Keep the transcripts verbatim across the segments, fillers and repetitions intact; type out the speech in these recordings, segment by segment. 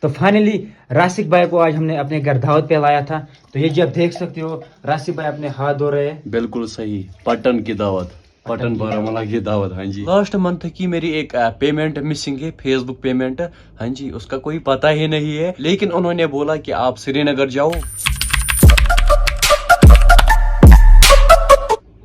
तो फाइनली रासिक भाई को आज हमने अपने घर दावत पे लाया था। तो ये जी आप देख सकते हो, रासिक भाई अपने हाथ धो रहे हैं। बिल्कुल सही, पटन की दावत। पटन बारामूला की दावत। हाँ जी, लास्ट मंथ की मेरी एक पेमेंट मिसिंग है, फेसबुक पेमेंट। हाँ जी, उसका कोई पता ही नहीं है, लेकिन उन्होंने बोला कि आप श्रीनगर जाओ।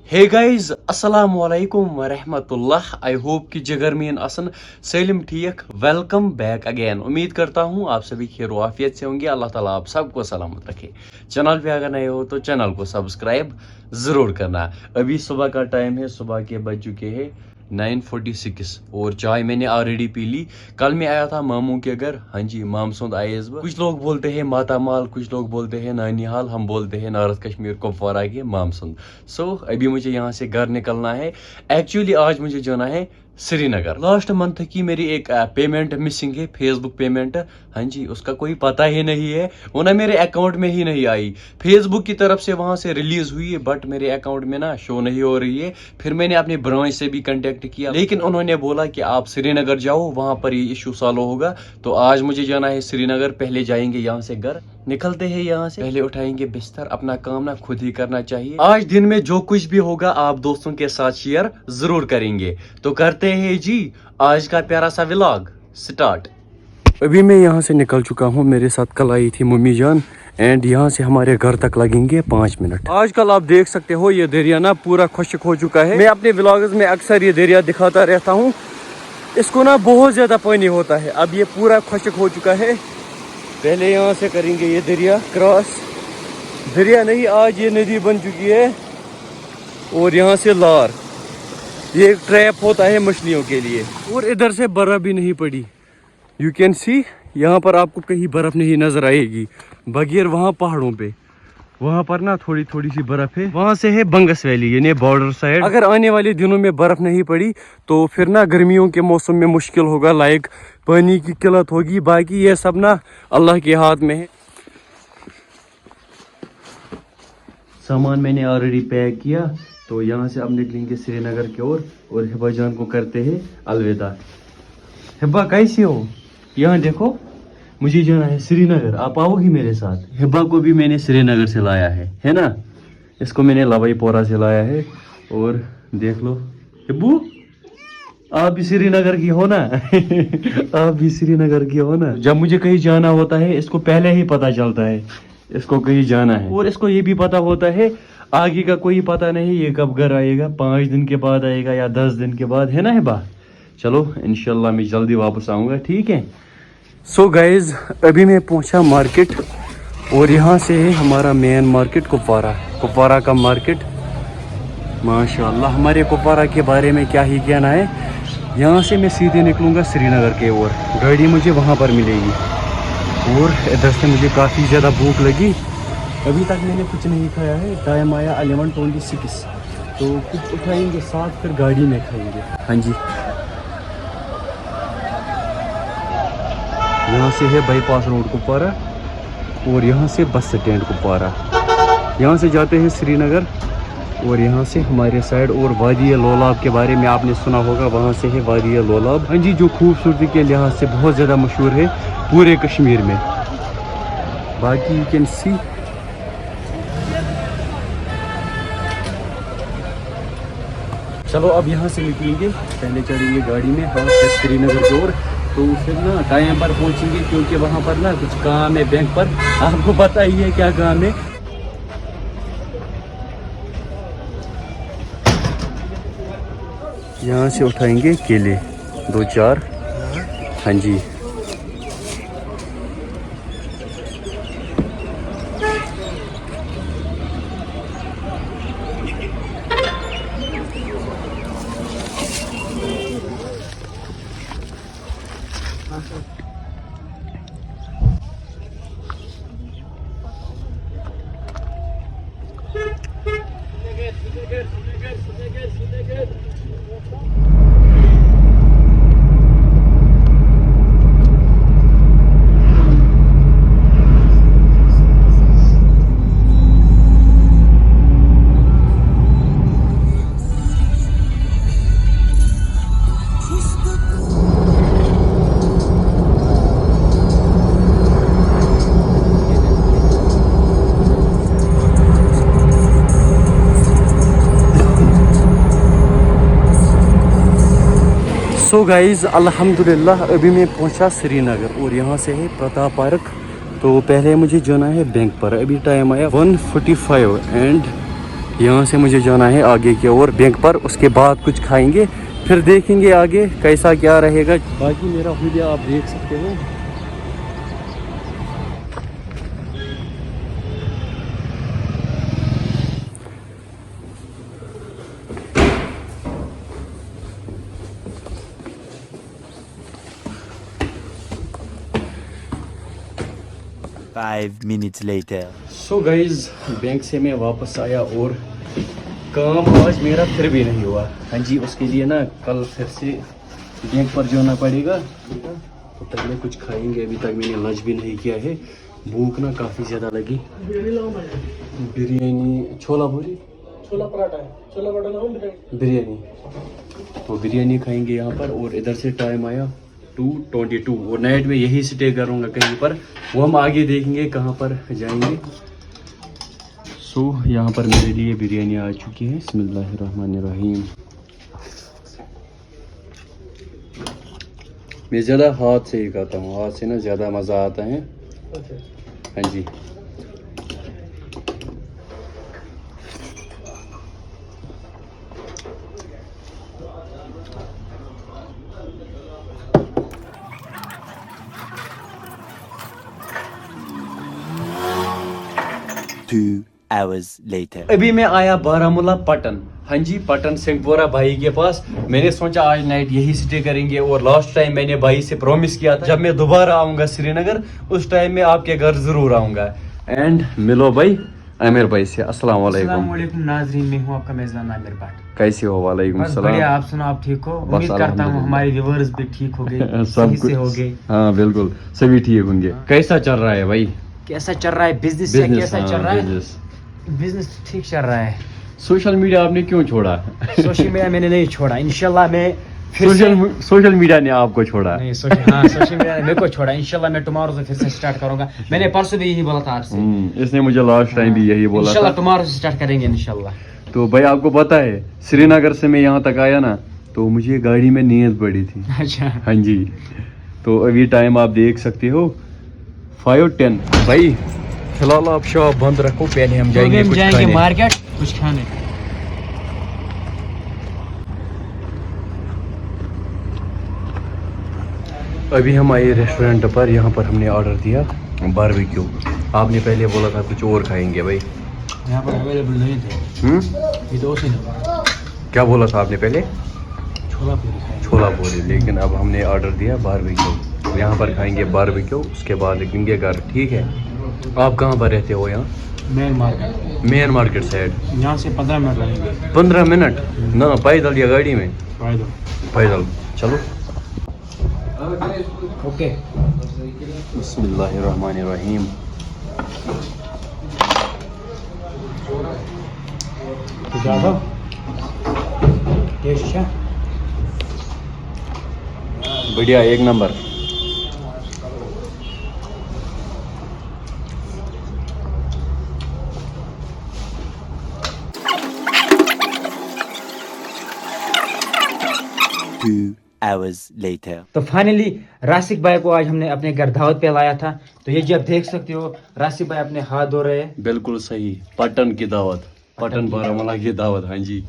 Hey guys, السلام عليكم ورحمة الله. I hope کہ جگر میٲنۍ آسن سٲلِم ٹھیٖک. Welcome back again. امید کرتا ہوں آپ سبھی خیر و عافیت سے ہوں گے. اللہ تعالیٰ آپ سب کو سلامت رکھے. चैनल पे अगर नए हो तो चैनल को सब्सक्राइब ज़रूर करना. अभी सुबह का टाइम है, सुबह के बज चुके हैं नाइन फोर्टी सिक्स और चाय मैंने ऑलरेडी पी ली. कल मैं आया था मामू के घर. हाँ जी, माम सुंद आए इस बार. कुछ लोग बोलते हैं मातामाल, कुछ लोग बोलते हैं नानीहाल, हम बोलते हैं नॉर्थ कश्मीर कुपवारा के माम सुंद. सो अभी मुझे यहाँ से घर निकलना है. एक्चुअली आज मुझे जाना है श्रीनगर. लास्ट मंथ की मेरी एक पेमेंट मिसिंग है, फेसबुक पेमेंट. हाँ जी, उसका कोई पता ही नहीं है, वो ना मेरे अकाउंट में ही नहीं आई. फेसबुक की तरफ से वहाँ से रिलीज हुई है, बट मेरे अकाउंट में ना शो नहीं हो रही है. फिर मैंने अपने ब्रांच से भी कांटेक्ट किया, लेकिन उन्होंने बोला कि आप श्रीनगर जाओ, वहाँ पर ये इशू सॉल्व होगा. तो आज मुझे जाना है श्रीनगर. पहले जाएंगे यहाँ से घर, निकलते हैं यहाँ से. पहले उठाएंगे बिस्तर, अपना काम ना खुद ही करना चाहिए. आज दिन में जो कुछ भी होगा आप दोस्तों के साथ शेयर ज़रूर करेंगे. तो करते हैं जी आज का प्यारा सा व्लॉग स्टार्ट. अभी मैं यहाँ से निकल चुका हूँ, मेरे साथ कल आई थी मम्मी जान. एंड यहाँ से हमारे घर तक लगेंगे पाँच मिनट. आजकल आप देख सकते हो ये दरिया ना पूरा खुश्क हो चुका है. मैं अपने व्लॉग्स में अक्सर ये दरिया दिखाता रहता हूँ. इसको ना बहुत ज़्यादा पानी होता है. अब ये पूरा खुश्क हो चुका है. पहले यहाँ से करेंगे ये दरिया क्रॉस. दरिया नहीं, आज ये नदी बन चुकी है. और यहाँ से लार, ये एक ट्रैप होता है मछलियों के लिए. और इधर से बर्फ भी नहीं पड़ी. You can see, यहाँ पर आपको कहीं बर्फ नहीं नजर आएगी, बगैर वहाँ पहाड़ों पे. वहाँ पर ना थोड़ी थोड़ी सी बर्फ है. वहाँ से है बंगस वैली, यानी बॉर्डर साइड. अगर आने वाले दिनों में बर्फ नहीं पड़ी तो फिर ना गर्मियों के मौसम में मुश्किल होगा, लाइक पानी की किल्लत होगी. बाकी ये सब ना अल्लाह के हाथ में है. सामान मैंने ऑलरेडी पैक किया, तो यहाँ से अब निकलेंगे श्रीनगर की ओर और हिबा जान को करते हैं अलविदा. हिबा, कैसी हो? यहाँ देखो, मुझे जाना है श्रीनगर, आप आओगी मेरे साथ? हिबा को भी मैंने श्रीनगर से लाया है, है ना? इसको मैंने लवाई पोरा से लाया है. और देख लो हिब्बू, आप भी श्रीनगर की हो ना? आप भी श्रीनगर की हो ना? जब मुझे कहीं जाना होता है, इसको पहले ही पता चलता है इसको कहीं जाना है, और इसको ये भी पता होता है आगे का कोई पता नहीं, ये कब घर आएगा, पाँच दिन के बाद आएगा या दस दिन के बाद, है ना हिबा? चलो, इंशाल्लाह मैं जल्दी वापस आऊँगा, ठीक है. सो गाइस, अभी मैं पहुंचा मार्केट और यहाँ से है हमारा मेन मार्केट कुपवारा, कुपवारा का मार्केट. माशाल्लाह, हमारे कुपवारा के बारे में क्या ही कहना है. यहाँ से मैं सीधे निकलूँगा श्रीनगर के ओर, गाड़ी मुझे वहाँ पर मिलेगी. और इधर से मुझे काफ़ी ज़्यादा भूख लगी, अभी तक मैंने कुछ नहीं खाया है. टाइम आया अलेवन ट्वेंटी सिक्स, तो कुछ उठाएंगे साथ, फिर गाड़ी में खाएंगे. हाँ जी, यहाँ से है बाईपास रोड कुपवारा और यहाँ से बस स्टैंड कुपवारा. यहाँ से जाते हैं श्रीनगर और यहाँ से हमारे साइड. और वादी लोलाब के बारे में आपने सुना होगा, वहाँ से है वादी लोलाब. हाँ जी, जो खूबसूरती के लिहाज से बहुत ज़्यादा मशहूर है पूरे कश्मीर में. बाकी you can see. चलो, अब यहाँ से निकलेंगे, पहले चढ़ेंगे गाड़ी में, हाँ, फिर श्रीनगर की ओर. तो फिर ना टाइम पर पहुँचेंगे, क्योंकि वहाँ पर ना कुछ काम है बैंक पर, आपको पता ही है क्या काम है. यहाँ से उठाएंगे केले दो चार. हाँ जी. सो गाइस, अल्हम्दुलिल्लाह, अभी मैं पहुंचा श्रीनगर और यहाँ से है प्रताप पार्क। तो पहले मुझे जाना है बैंक पर। अभी टाइम आया वन फोर्टी फाइव, एंड यहाँ से मुझे जाना है आगे की ओर बैंक पर। उसके बाद कुछ खाएंगे, फिर देखेंगे आगे कैसा क्या रहेगा। बाकी मेरा हुलिया आप देख सकते हो। Five minutes later. So guys, bank से मैं वापस आया और काम आज मेरा फिर भी नहीं हुआ। हाँ जी, उसके लिए ना कल फिर से बैंक पर जाना पड़ेगा। तो पहले कुछ खाएंगे, अभी तक मैंने लंच भी नहीं किया है। भूख ना काफ़ी ज़्यादा लगी। बिरयानी, छोला पूरी, छोला पराठा है, छोला पराठा लाऊं? बिरयानी। तो बिरयानी खाएंगे यहाँ पर। और इधर से टाइम आया टू ट्वेंटी टू, और नाइट में यही स्टे करूँगा कहीं पर। वो हम आगे देखेंगे कहाँ पर जाएंगे। सो यहाँ पर मेरे लिए बिरयानी आ चुकी है। बिस्मिल्लाहिर्रहमानिर्रहीम। मैं ज़्यादा हाथ से ही खाता हूँ, हाथ से ना ज़्यादा मज़ा आता है। हाँ जी। Two hours later. अभी मैं आया बारामूला पटन। हाँ जी, पटन सिंगपुरा भाई के पास। मैंने सोचा आज नाइट यही स्टे करेंगे, और लास्ट टाइम मैंने भाई से प्रॉमिस किया था, जब मैं दोबारा आऊँगा श्रीनगर, उस टाइम मैं आपके घर ज़रूर आऊँगा। एंड मिलो भाई आमिर भाई से। अस्सलाम वालेकुम। अस्सलाम वालेकुम नाजरीन, मैं हूँ आपका मेज़बान आमिर भट्ट। कैसे हो? वालेकुम बस सलाम। बढ़िया, आप सुनाओ, आप ठीक हो? बस उम्मीद करता हूँ अल्हम्दुलिल्लाह। हमारे व्यूअर्स भी ठीक हो गए, सब सही कुछ से हो गए। हाँ बिल्कुल, सभी ठीक होंगे। कैसा चल रहा है भाई? कैसा चल रहा है बिजनेस? या बिजनेस, कैसा हाँ, चल रहा है? बिजनेस। बिजनेस तो ठीक चल रहा है। सोशल मीडिया आपने क्यों छोड़ा? सोशल मीडिया मैंने नहीं छोड़ा, इंशाल्लाह मैं फिर से सोशल सोशल मीडिया ने आपको छोड़ा। नहीं, सोशल, हाँ, सोशल मीडिया ने मेरे को छोड़ा। इंशाल्लाह मैं टुमारो से फिर से स्टार्ट करूंगा। मैंने परसों भी यही बोला था आपसे। हम्म, इसने मुझे लास्ट टाइम भी यही बोला इंशाल्लाह था। टुमारो से स्टार्ट करेंगे इंशाल्लाह। तो भाई, आपको पता है, श्रीनगर से मैं यहाँ तक आया ना, तो मुझे गाड़ी में नींद पड़ी थी। अच्छा, हाँ जी, तो अभी टाइम आप देख सकते हो, फाइव टेन। भाई, फिलहाल आप शॉप बंद रखो, पहले हम जाएंगे हम कुछ जाएंगे खाने। मार्केट कुछ खाने। अभी हम आए रेस्टोरेंट पर, यहाँ पर हमने ऑर्डर दिया बारबेक्यू। आपने पहले बोला था कुछ और खाएंगे भाई। यहाँ पर अवेलेबल नहीं थे, हम्म, ये तो उसी नंबर। क्या बोला था आपने पहले? छोला पूरी खाएंगे। छोला पूरी, लेकिन अब हमने ऑर्डर दिया बारबेक्यू। यहाँ पर खाएंगे बारबेक्यू, उसके बाद निकलेंगे घर। ठीक है, आप कहाँ पर रहते हो? यहाँ main market, main market side. यहाँ से पंद्रह मिनट लगेंगे। पंद्रह मिनट? ना, पैदल या गाड़ी में? पैदल। पैदल। चलो। ओके। बिस्मिल्लाहिर्रहमानिर्रहीम। ज़्यादा टेस्ट है। बढ़िया, एक नंबर। Two hours later. तो फाइनली रासिक भाई को आज हमने अपने घर दावत पे लाया था। तो ये जी आप देख सकते हो, रासिक भाई अपने हाथ धो रहे हैं। बिल्कुल सही, पटन की दावत, पटन बारामूला की दावत। हाँ जी।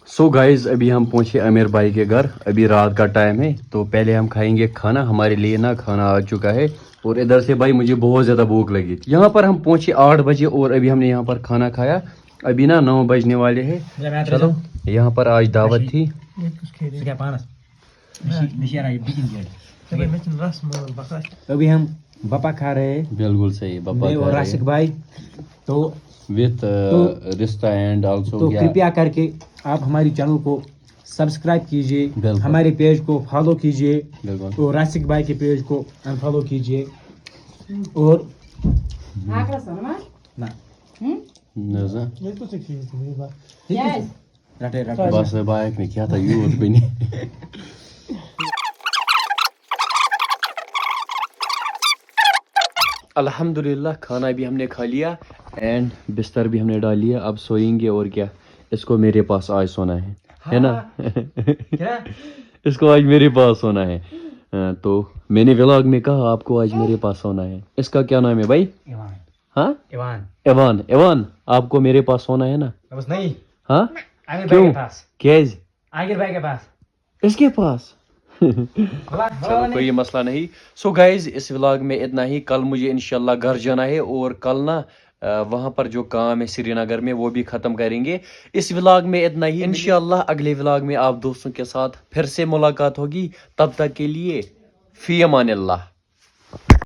सो गाइस, अभी हम पहुंचे आमिर भाई के घर। अभी रात का टाइम है, तो पहले हम खाएंगे खाना। हमारे लिए ना खाना आ चुका है, और इधर से भाई मुझे बहुत ज़्यादा भूख लगी थी। यहाँ पर हम पहुंचे आठ बजे, और अभी हमने यहाँ पर खाना खाया। अभी ना नौ बजने वाले हैं। चलो, यहाँ पर आज दावत थी। अभी हम बपा खा रहे हैं, बिल्कुल सही, बपा मैं खा और रहे रासिक हैं। भाई। तो विथ तो- रिश्ता एंड ऑल्सो तो कृपया करके आप हमारी चैनल को सब्सक्राइब कीजिए, बिल्कुल। हमारे पेज को फॉलो कीजिए बिल्कुल। और रासिक भाई के पेज को अनफॉलो कीजिए। और Akra sana var. ना Hı? نزا. Yes. रटे रटे बस बाइक ने क्या था यू बनी. अल्हम्दुलिल्लाह, खाना भी हमने खा लिया एंड बिस्तर भी हमने डाल लिया. अब सोएंगे और क्या, इसको मेरे पास आज सोना है, है ना? क्या? इसको आज मेरे पास होना है। हाँ, तो मैंने व्लॉग में कहा आपको आज मेरे पास होना है। इसका क्या नाम है भाई? ایوان हाँ, ایوان एवान। एवान, आपको मेरे पास होना है ना? دوٚپُس نٔے हाँ, اَمہِ کیوں؟ بیگہِ پھَس کیٛازِ? اَگہِ بیگہِ پھَس इसके पास. بَلا चलो, कोई मसला नहीं. So guys, इस व्लॉग में इतना ही. कल मुझे इंशाल्लाह घर जाना है और कल ना, अ, वहाँ पर जो काम है श्रीनगर में, वो भी ख़त्म करेंगे. इस व्लॉग में इतना ही. इंशाल्लाह अगले व्लॉग में आप दोस्तों के साथ फिर से मुलाकात होगी. तब तक के लिए, फ़ी अमानिल्लाह.